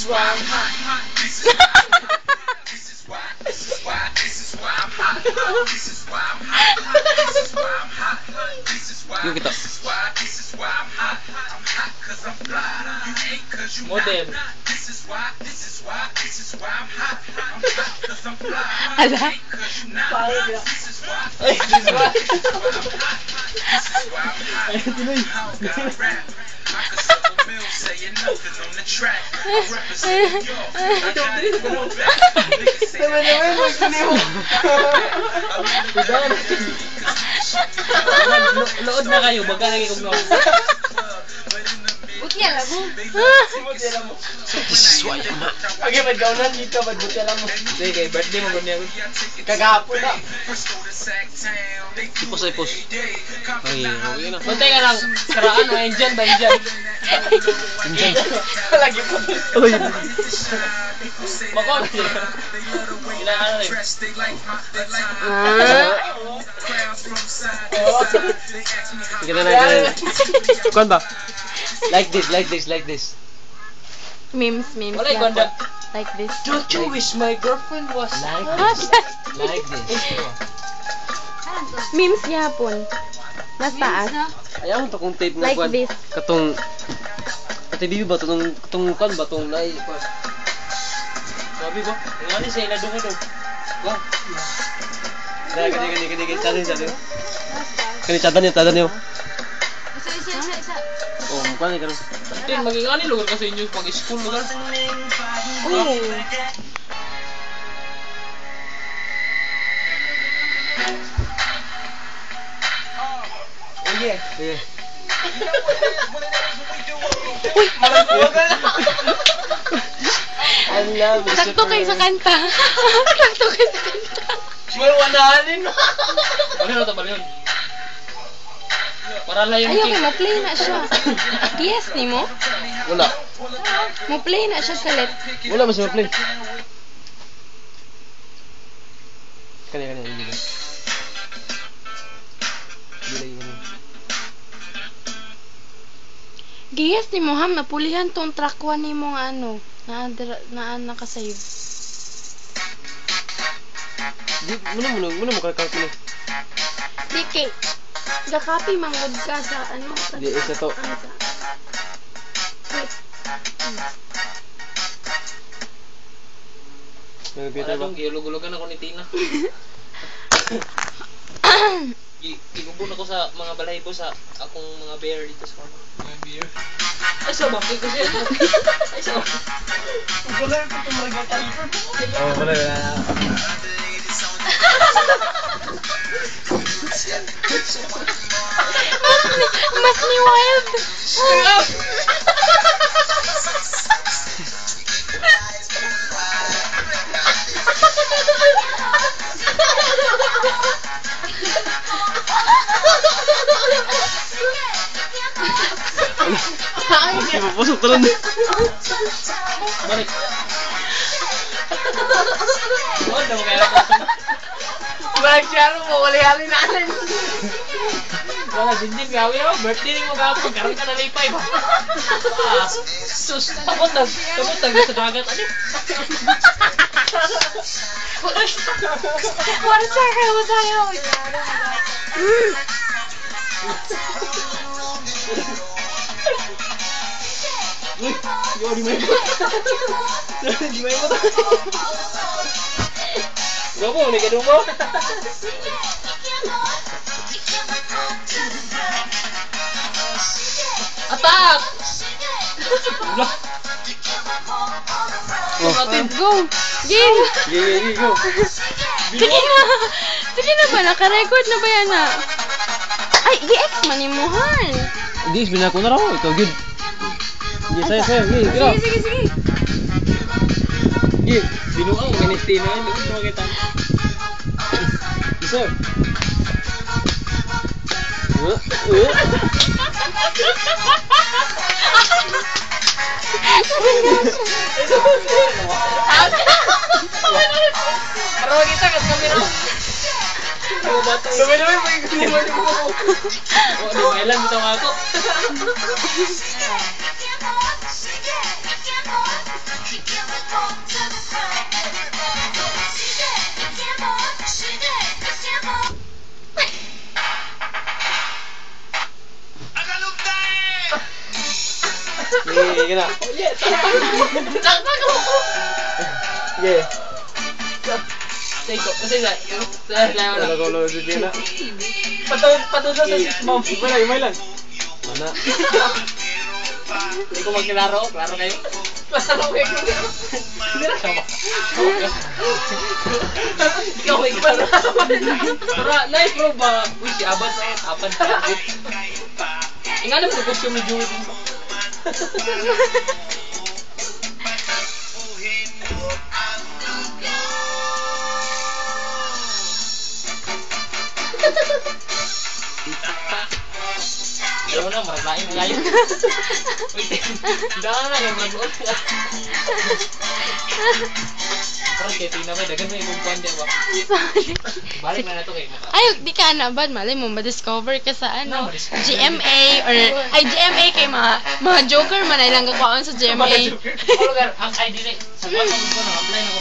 This is why I'm hot. This is why. This is why. This is why I'm hot. This is why I'm hot. This is why I'm hot. This is why. Yung kita. This is why. This is why I'm hot. I'm hot 'cause I'm fly. You ain't 'cause you Model. not. This is why. This is why. This is why I'm hot. I'm hot 'cause I'm fly. Ala. You ain't 'cause you not. This is why. Ay, This is why. This is why I'm hot. This is why I'm hot. Ay, tuloy. I don't gotta rap. I could sell a mill saying nothing on the track. I represent New York. I got it going back. Niggas say Naman naman, magsinimo. Kudan. Lood na kayo, baga lagi kong nood. Buti alam mo. This is why I'm hot. Okay, magkaunan dito, magbuti alam mo. Sige, kay birthday mo ganyan. Kagahapon na. Ipos ay ipos. Ay, okay na. Bantay ka lang, karaan o engine ba engine? Engine. Lagi po. Uy. Bako na siya. Kailangan na rin. Ah. Sige na na, sige na. Kuan ba? Like this, like this, like this. Memes, memes. Wala, gonda. Like this. Don't you wish my girlfriend was Like this. Like this. Memes yapon. Mas taas. Ayaw mo to kung tape na Like kuan. this. Katong Ate Bibi ba tong katong kuan ba tong nai kuan. Sabi ba? Ang ano siya, iladungan daw. Kuan. Kani kani kani kani kani chadan chadan. Kani chadan niyo chadan niyo. Isa, isa, isa, isa. Oh, kuan ni karon. Tin, maging ano lugar ka sa inyo pag school lugar. Oh. Oh yeah. Sige. Uy! I love it. Sakto kayo sa kanta. Sakto kayo sa kanta. May wanahanin. Ano na ito ba yun? Para lang yung Ayaw kay cake. mo-play na siya. Yes, ni mo? Wala. Mo-play na siya sa let. Wala ba siya play? Kani kani kani. Dili lagi kani. Giyes ni mo ham, napulihan tong track 1 ni mo nga ano. Na na nakasave. Di muna muna muna mo kalkal ko. Di kay gakapi manggod ka sa ano sa Di isa to. Ano sa Wait. May Wala computer ba? dong, gilugulugan ako ni Tina. Gigubon ako sa mga balahibo sa akong mga bear dito sa kama. Mga bear? Ay, sa bakit kasi. Ay, sa Wala yung itong mga kaliper. Oh, wala wala. Mas ni wild. Di ba pusok talon? Balik. Oh, daw kaya ako. Magsiyaro mo, wala halin natin. Wala, Jinjin, gawi ako. Birthday ni mo gapon. Karoon ka na lipay ba? Ah, sus, tapos na sa dagat. Ano? What is that? What tayo? Uy, yo di may. Di may mo. Gwapo, may kadumo. Attack! Wala. Oh. Go! Game! Gi gi gi go. Sige na! Sige na ba? Naka-record na ba yan na? Ay, gi-X man ni mo, han. Di is binako na raw ikaw good. Gi sayo sayo gi gi. Sige, sige, sige. Gi. Binuang mo ganis Tina. Hindi ko makita. Gi sayo. Para makita ka sa camera. Sabay-sabay, may mo. Oh, di mailan bitaw ako. Sige, sige na. Saksak ko. Sige. Say ko, kasi sa Wala ko lang si Gina. Patulog sa sis mom. Imay lang, imay lang. Mana. Hindi ko magklaro, klaro kayo. Klaro kayo. Hindi na siya ba? Ikaw may klaro. Tara, live bro ba? Uy, si Abad sa apan. Ingano mo costume ni Joey din ba? Ayaw na, marag lain na kayo. Wait, daan na, yung mag-on. Pero kay Tina may dagan may ibang buwan di ba? Balik na na to kay mukha. Ay, di ka na ba? Malay mo, ma-discover ka sa ano, No, ma-discover. GMA or, ay, GMA kay mga joker man ay lang gagawin sa GMA. Mga joker. Ako lugar, ang ID ni, sa buwan ko na, apply na ko.